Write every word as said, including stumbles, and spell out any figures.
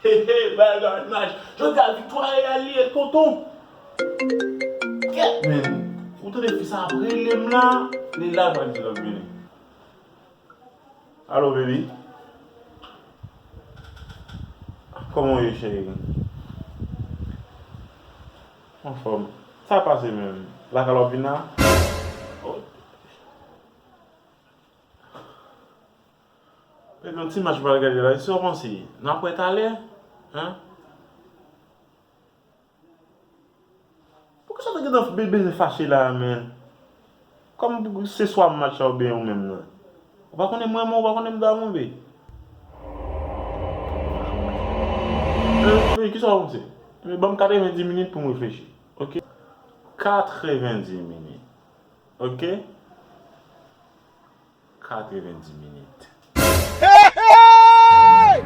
Hey, hey, bagay nice. Jodi a viktwa reyèl li ye, tonton. Kèt, men. Ou tande fi sa ap rele m la. Li la, pral di l ap vini. Alo, baby. Kòman w ye, cheri? Anfòm. Sa pase menm? Lakay la w ap vin la? Oh. Baby, yon ti match m pral gade la. Sa w panse? N ap wè talè? Hein? Poukisa w te gentan be- bezwen fache la a, men? Kòm se swa match la oubyen ou menm nan. Ou pa konnen m renmen w, ou pa konnen m damou, be. Eh, eh, kisa w panse? Men ban m katrevenndis minit pou m reflechi. Oke? Katrevenndis minit. Oke? Katrevenndis minit. Hey, hey!